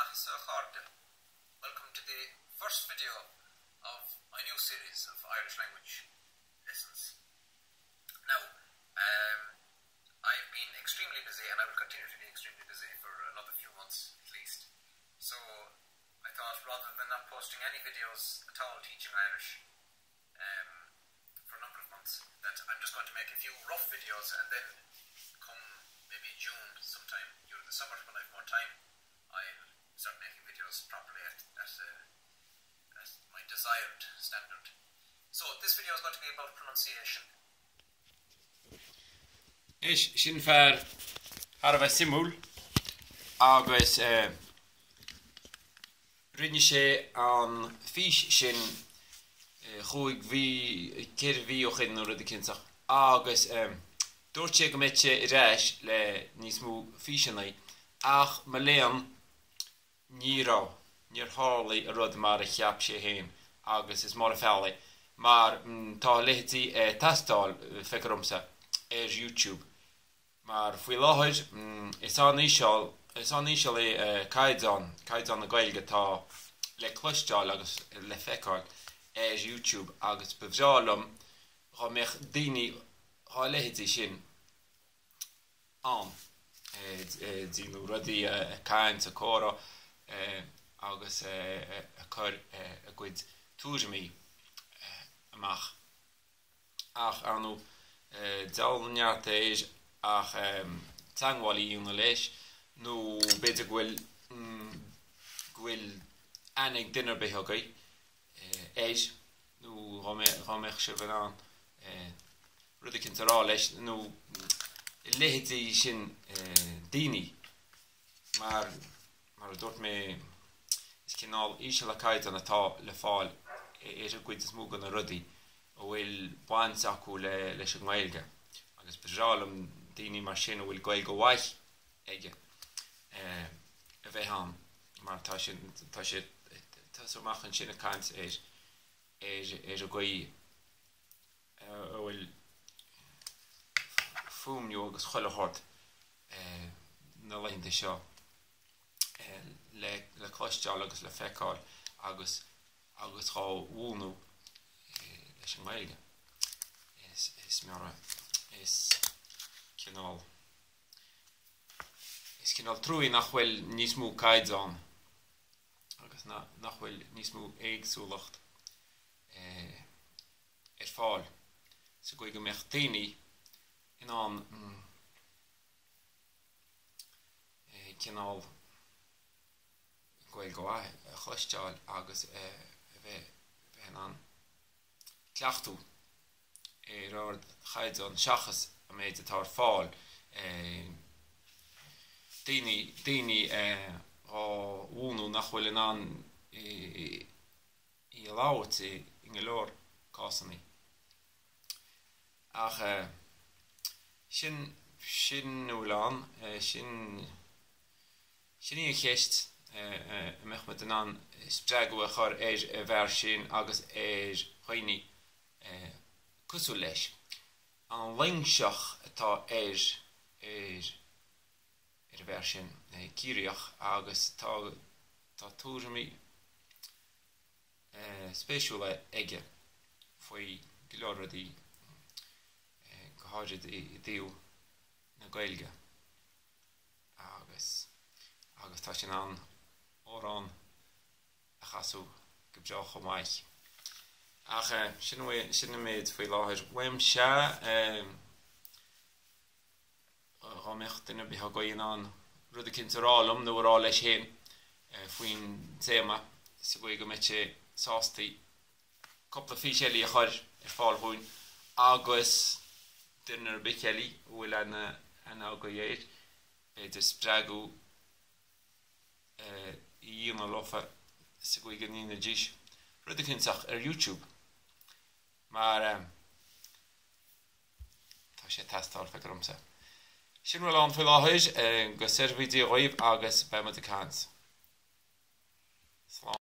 Conas a chairde. Welcome to the first video of my new series of Irish language lessons. Now, um, I've been extremely busy and I will continue to be extremely busy for another few months at least. So I thought rather than not posting any videos at all teaching Irish um, for a number of months, that I'm just going to make a few rough videos and then come maybe June sometime during the summer when I've more time, I'll start making videos properly at, at, uh, at my desired standard. So this video is going to be about pronunciation. Anois, sin fear thar a bheith suimiúil agus rinne sé an fís sin chúig mhí, ceithre mhí ó shin nó rud eicínt agus dúirt sé go mbeadh sé ar ais le níos mó físeanna ach mo léan Ní raibh. Níor tharlaigh an rud mar a cheap sé féin agus is mór an feall é mar tá a leithéidí ag teastáil, feictear dhomsa, ar YouTube. Mar faoi láthair is an-íseal, is an-íseal é caighdeán, caighdeán na Gaeilge atá le cloisteáil agus le feiceáil ar YouTube agus ba bhreá liom dhá mbeadh daoine dhá leithéidí sin ann, ag déanamh rudaí, ag caint, ag comhrá agus ag cur a gcuid tuairimí amach. Ach, ar ndóigh, deabhal an neart air ach teagmháil a dhéanamh leis nó b'fhéidir go bhfuil, go bhfuil aithne ag duine ar bith agaibh air nó dhá mbeadh sibh in ann rud eicínt a rá leis nó a leithéidí sin daoine mar, mar a dúirt mé, is cineál íseal an caighdeán atá le fáil ar an gcuid is mó de na rudaí a bhfuil baint acu le, leis an nGaeilge agus ba bhreá liom daoine mar sin a bhfuil Gaeilge mhaith aige a bheith ann mar tá sé, tá sé, tosú amach ansin ag caint ar, ar, ar an gcaoi a bhfuil fuaimniú agus chuile shórt na laethanta seo le, le cloisteáil agus le feiceáil agus, agus dhá mhúineadh leis an nGaeilge. Is, is, is cineál. Is cineál truaí nach bhfuil níos mó caighdeán agus nach bhfuil níos mó éagsúlacht ar fáil sa gcaoi go mbeadh daoine in ann cineál Gaeilge mhaith a chloisteáil agus a bheith in ann cleachtadh ar ardchaighdeán seachas an méid atá ar fáil, daoine, daoine dhá mhúineadh nach bhfuil in ann í a labhairt i go leor cásanna. Ach sin, sin a bhfuil ann, sin, sin í an cheist a mbeadh muid in ann spreagadh a chur ar an bhfear sin agus ar dhaoine cosúil leis. An Loingseach atá ar ar ar an bhfear sin, Ciarraíoch, agus tá tá tuairimí spéisiúla aige faoi go leor rudaí, go háirid i dtaobh na Gaeilge agus agus tá sé in ann amhrán a chasadh go breá chomh maith. Ach sin sin an méid faoi láthair uaimse. Dhá mbeadh duine ar bith agaibh in ann rud eicínt a rá liom nó a rá leis féin faoin téama sa gcaoi go mbeadh sé sásta cúpla fís eile a chur ar fáil dhúinn agus duine ar bith eile a bhfuil aithne agaibh air, b'fhéidir spreagadh a dhéanamh leofa sa gcaoi go ndéanfaidís rud eicínt ar YouTube mar tá sé ag teastáil, feictear dhomsa. Sin a bhfuil ann faoi láthair, go soirbhí Dia dhaoibh agus beidh muid ag caint. Slán.